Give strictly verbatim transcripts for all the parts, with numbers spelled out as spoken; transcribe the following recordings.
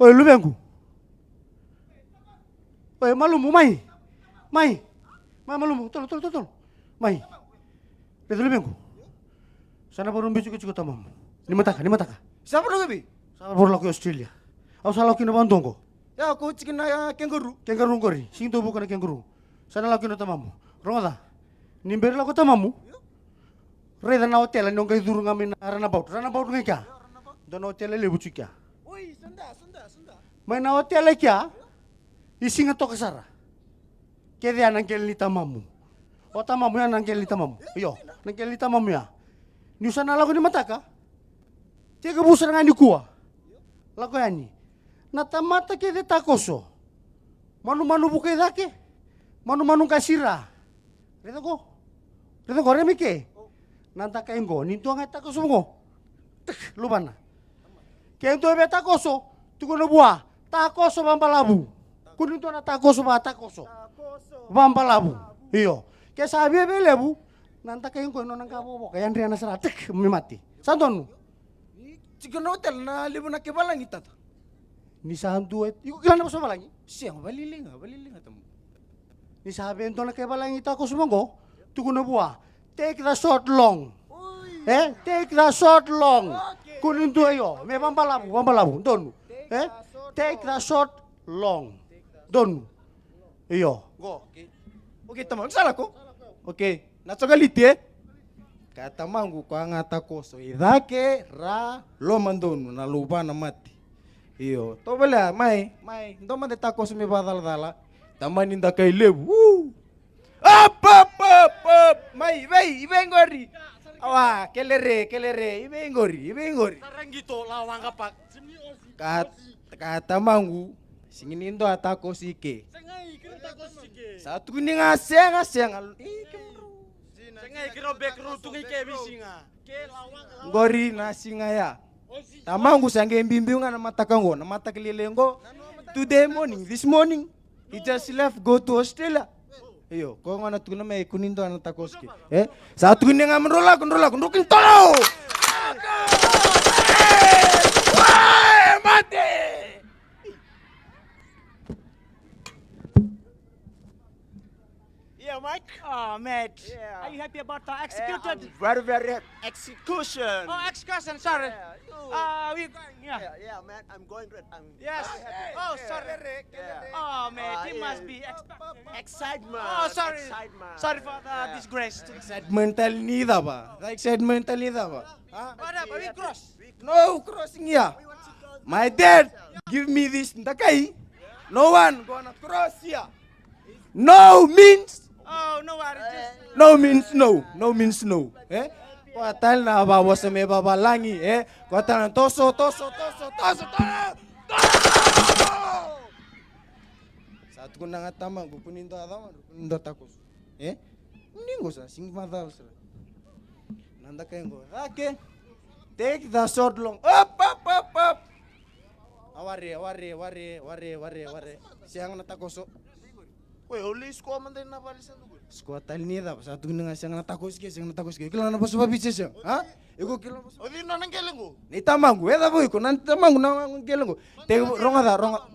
Oi, luvequ. Oi, malumu, mai. Mai. Mai, malumu, tolo, tolo, tolo, tolo. Mai. Raica luvequ. Sa na vakarau biuti iko tiko tamamu. Ni mataka, ni mataka. Sa vakarau lako i vei? Sa vakarau lako i Australia. Au sa lako kina vakadua qo. Ia, ko tiko na, a, kangaroo. Kangaroo qori. Sigi dau vuka na kangaroo. Sa na lako kina tamamu. Rogoca. Ni bera lako tamamu. Raica na otela ni o qai curu ga mai na runabout. Runabout ga i kea. Dua na otela levu tiko i kea. Oi, sa da, sa da, sa da. Mai na otela i kea. I Sigatoka sara. Kece ya na qele ni tamamu. O tamamu ya na qele ni tamamu. Io, na qele ni tamamu ya. Niu sa na lako ni mataka. Tekivu sara ga nikua. Lako yani. Na tamata kece takoso. Manumanu vuka i cake. Manumanu qasi ra. Raica qo. Raica qo, raica mai ke. Na dakai qo, ni dua ga e takoso qo. Tek, luvana. Ke dua e via takoso, tukuna vua, takoso vabalavu. Kua ni dua na takoso va, takoso vabalavu. Io. Ke sa viavia levu, na dakai qo e nona qavokavoka, yadriana sara, tek, me mate. Sa donu. Tiko na hotel na levu na ke valagi tata. Ni sa dua, iko kila na vosa valagi? Sega, valiliga, valiliga tamo. Ni sa via dua na kai valagi takoso vaqo, tukuna vua, take the short long. Oi. E, take the short long. Okay. Kua ni dua io, me vabalavu, vabalavu, donu. E, take the short long. Donu. Io, qo. Okay. Okay, tamo, sa lako. Okay. Na cokaliti, e? Ka tamaqu, ko a ga takoso i cake, ra, lomadonu, na luvana mate. Io, tovolea, mai, mai, dua mada e takoso me vakacalacala. Tamani dakai levu. Uu! Up, up, up, up! Mai, vei, i vei qori? Awa, kelere, kelere, i vei qori, i vei qori? Saragito, la waqa pa. Ka, ka tamaqu, sigi ni dua takoso i ke. Sa tukuni ga sega, sega. Ih, ke Sega, e kiro bek ro tu ngai ke visi ga. Qori na siga ya. Tamaqu sa qai biubiu ga na mataka qo, na mataka lailai qo. Today morning, this morning, he just left, go to Australia. Io, ko gona tukuna mai, kua ni dua na takoso ke. E? Sa tukuni ga me dro lako, dro lako, dro kini tolo! Mate! Yeah, Mike. Oh, mate. Yeah. Are you happy about the executed? Yeah, I'm very, very happy. Execution. Oh, execution, sorry. Yeah, you. Uh, we going, yeah. Yeah, yeah, man, I'm going great. I'm Yes. very happy. Oh, Yeah. sorry. Yeah. Oh, mate, Ah, he yeah. must be exp- Excitement. Oh, sorry. Excitement. Sorry for the Yeah. disgrace to Excitement tale ni cava? Excitement tale ni cava? Huh? What up? Are we cross? No crossing here. My dad give me this dakai. No one gonna cross here. No means Oh, no worry, just no means no. No means no. Eh? Ko tale na vavosa me vavalagi, eh? Ko tale na toso, toso, toso, toso, toso. Sa tukuna ga tamaqu, kua ni dua cava, kua ni dua takoso. Eh? Ni qo sa sigi macala sara. Na dakai qo. Cake. Take the short long. Up, up, up, up. Aware, aware, aware, aware, aware, aware. Sega na takoso. Oi, au lai sikoa mada na vale sa dukuri. Sikoa tale ni cava, sa tukuni ga sega na takoso ke, sega na takoso ke. Kila na vosa vaviti sega. Ha? Iko kila na vosa. O cei nona qele qo? Ni tamaqu, e cava iko, na tamaqu na qele qo. Te rogoca, rogoca.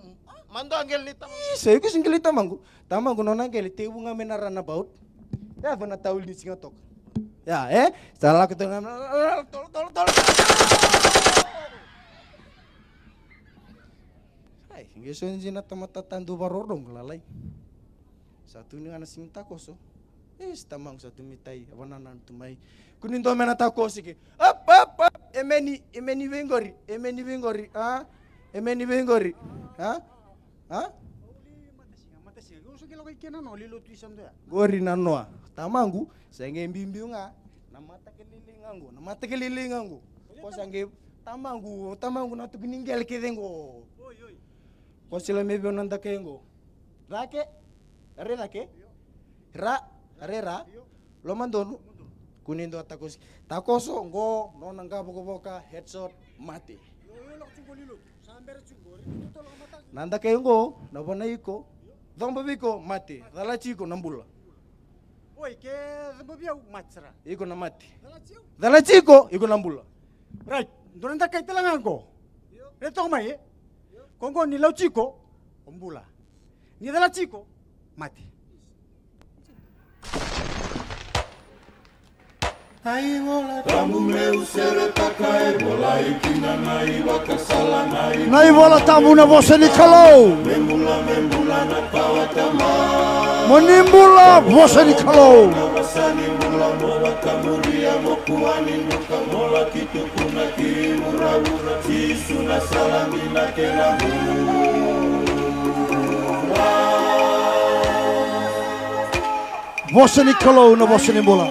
Mada qele ni tamaqu. Isa, iko si qele ni tamaqu. Tamaqu nona qele, tevu ga me na runabout. Yaco na tauli ni Sigatoka. Ya, eh? Sa lako tolu, tolu, tolu, tolu. Ai, qai so ni na tamata tadu varorogo lalai. Sa tu ni ga na sigi takoso. Is, tamaqu sa tu mai tai, a vanananu tu mai. Kua ni dua me na takoso ke. Up, up, up. Emeni, emeni vei qori, emeni vei qori, a? Emeni vei qori, a? A? Qori na noa. Tamaqu, sa qai biubiu ga. Na mataka lailai ga qo, na mataka lailai ga qo. Ko sa qai, tamaqu, tamaqu na tuku ni qele kece qo. Ko sila me vei na dakai qo. Cake, are cake. Ra, are ra. Lomadonu. Kua ni dua takoso. Takoso qo, nona qavokavoka, headshot, mate. Na dakai qo, na vana iko. Coba vei iko, mate. Calati iko, na bula. Oi, ke coba vei au, mate sara. Iko na mate. Calati iko, iko na bula. Right. Dua na dakai tale ga qo. Re toka mai, e? Ko qo ni lau tiko, o bula. Ni cala tiko, mate. Na iVola Tabu na vosa ni Kalou. Mo ni bula, vosa ni Kalou. Vosa ni Kalou na vosa ni bula.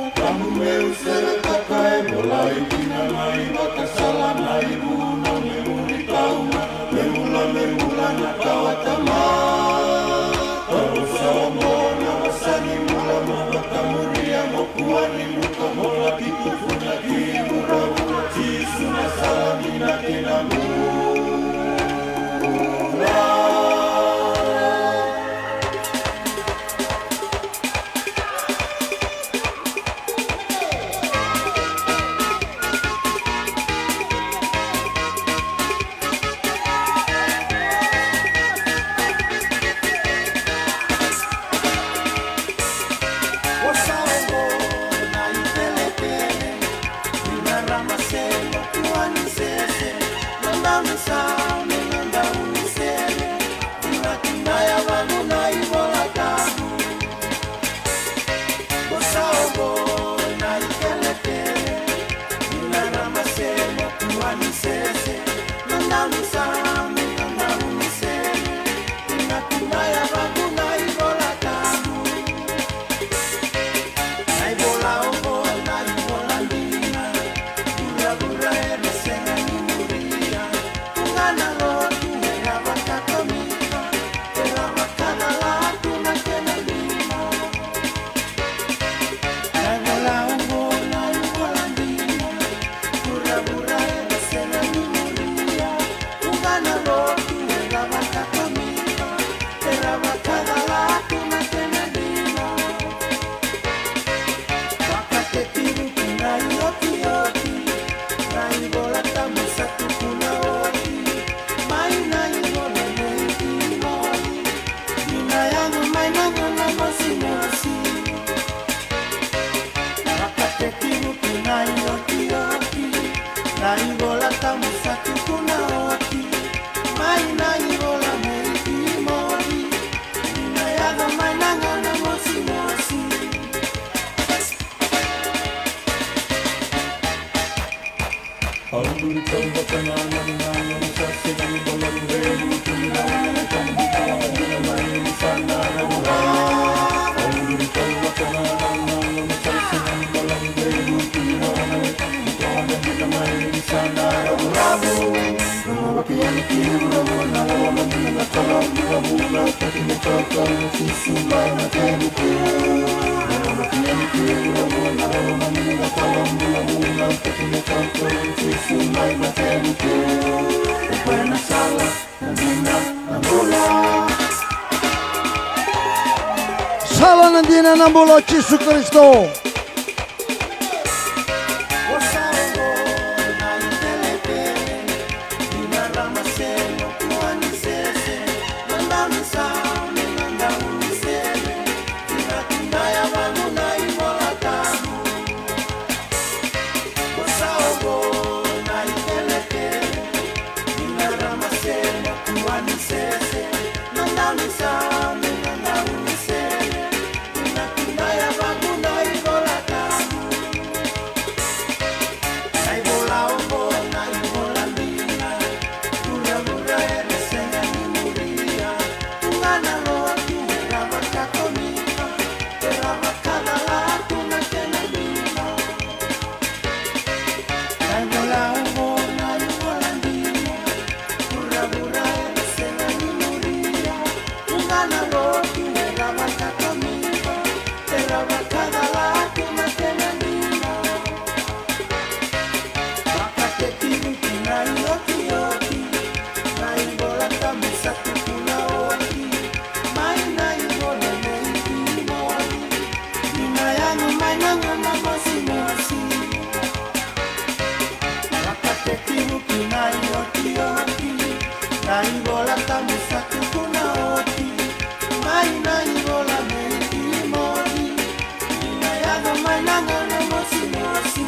Sala na dina na bula o Jisu Karisito. Na iVola Tabu sa tukuna oti mai na ivola nei Timoti, ni na yaco mai na gauna mosimosi.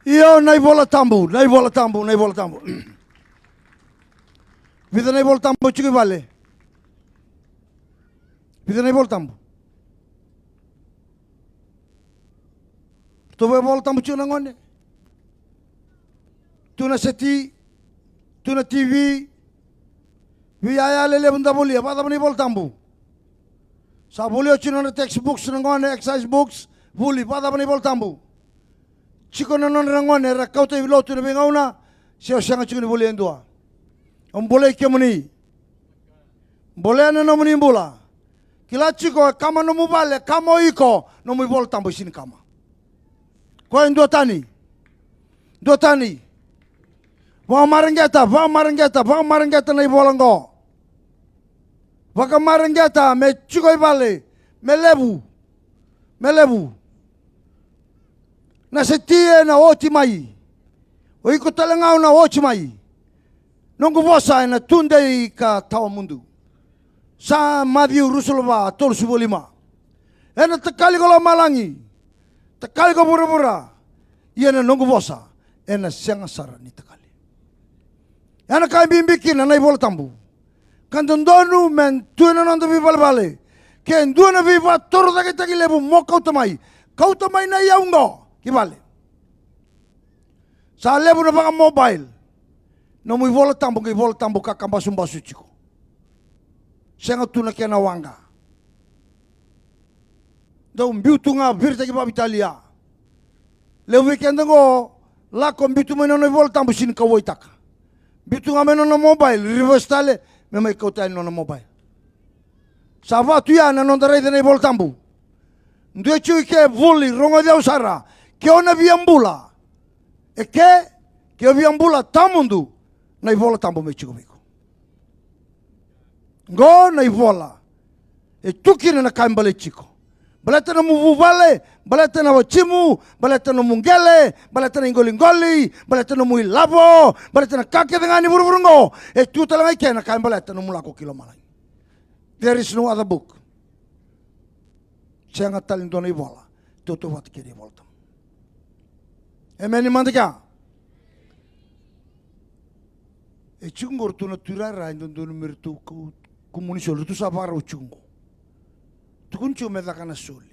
Io, na iVola Tabu, na iVola Tabu, na iVola Tabu. Vica na iVola Tabu tiko i vale? Vica na iVola Tabu? Ratou vaiVola Tabu tiko na gone. Tu na seti, tu na T V. Veiyaya lelevu da volia, vakacava na iVola Tabu? Sa volia oti nodra textbooks na gone, exercise books, vuli, vakacava na iVola Tabu? Tiko na nodra gone era kauta i lotu na veigauna, se o sega tiko ni volia e dua. Au bolei kemuni. Bolea na nomuni bula. Kila tiko, e kama nomu vale, kama o iko, nomu iVola Tabu e sega ni kama. Koya e dua tani. Dua tani. Vakamareqeta, vakamareqeta, vakamareqeta na ivola oqo. Vakamareqeta me tiko i vale, me levu. Me levu. Na seti ena oti mai. O iko tale ga o na oti mai. Noqu vosa ena tudei ka tawa mudu. Sa Maciu ruasagavulu ka va, tolusagavulu ka lima. Ena takali ko lomalagi, takali ko vuravura. Ia na noqu vosa ena sega sara ni takali. Ena ka e bibi kina na iVola Tabu. Ka dodonu me tu ena noda veivalevale. Ke dua na veivakatorocaketaki levu mo kauta mai, kauta mai na iyau oqo ki vale. Sa levu na vakamobile. Nomu iVola Tabu qai iVola Tabu ka kabasubasu tiko. Sega tu na kena waqa. Dau biu tu ga, viritaki vakaveitalia. Levu vei keda oqo, lako biu tu mai na nona iVola Tabu, sega ni kauwaitaka. Biu tu ga mai na nona mobile, reverse tale, me mai kauta yani na nona mobile. Sa va tu ya na noda raica na iVola Tabu. Dua e tiko i ke, vuli, rogoci au sara. Ke o na via bula, e ke, ke o via bula tawamudu, na iVola Tabu me tiko vei iko. Qo na ivola e tu kina na ka e baleti iko. Baleta nomu vuvale, baleta na watimu, baleta nomu qele, baleta na iqoliqoli, baleta nomu ilavo, baleta na ka kece ga ni vuravura oqo, e tu tale ga i ke na ka e baleta nomu lako ki lomalagi. There is no other book. Sega tale ni dua na ivola tautauvata kei na iVola Tabu. Emeni mada kea. E tiko qo ratou na tuirara e dodonu me ratou kau kumuni soli, ratou sa vakarau tiko qo. Tukuni tiko me caka na soli.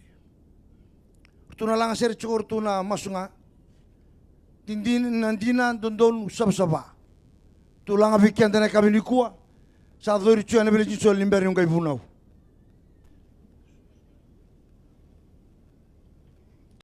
Ratou na laga sere tiko, ratou na masu ga. Dina, na dina dodonu savasava. Ratou laga vei keda na yakavi nikua. Sa cori tiko ena village ni soli ni bera niu qai vunau.